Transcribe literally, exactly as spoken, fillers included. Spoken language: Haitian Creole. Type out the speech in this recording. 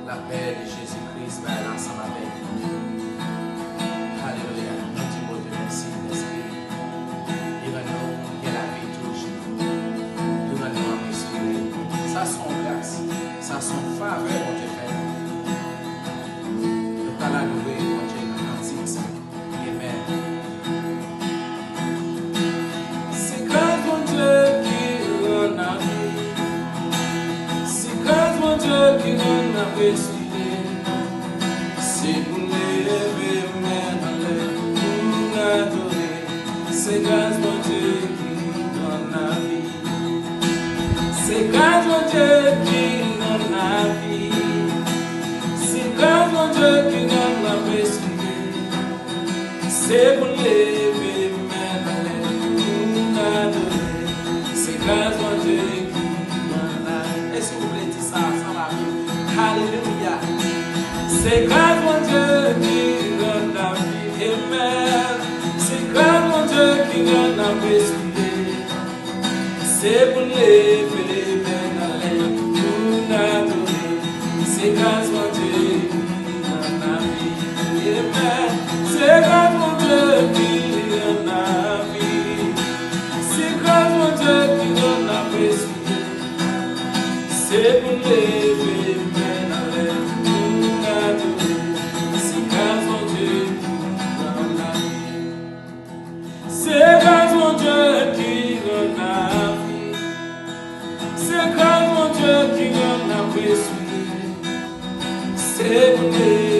Lapè de Jezi Kris bay ansanm avèk nou. Alelouya. Nou di Bondye mèsi dèske li rann nou gen lavi toujou. Li rann nou ap respire. Sa se yon gras. Sa se yon favè Bondye fè nou. Nou pral adore Bondye nan kantik sa. Amen. Se gras Bondye ki rann n ap viv. Se gras Bondye ki rann n ap respire. Se pou n leve men anlè pou n adore. Se gras Bondye ki rann n ap viv. Se gras Bondye ki rann n ap viv. Se gras Bondye ki rann n ap respire. Se pou n leve men anlè pou n adore. Se gras Bondye ki rann n ap viv. E si w vle di sa ansanm avè m? Alelouya. Se gras Bondye ki rann n ap viv. Amen. Se gras Bondye ki rann n ap respire. Se pou n leve men anlè pou n adore. Se gras Bondye ki rann n ap viv. Amen. Se gras Bondye ki rann n ap viv. Se gras Bondye ki rann n ap respire. Se pou n leve men anlè pou n adore. Se gras Bondye ki rann n ap viv. Se gras Bondye ki rann n ap viv. Se gras Bondye ki rann n ap respire. Se pou n leve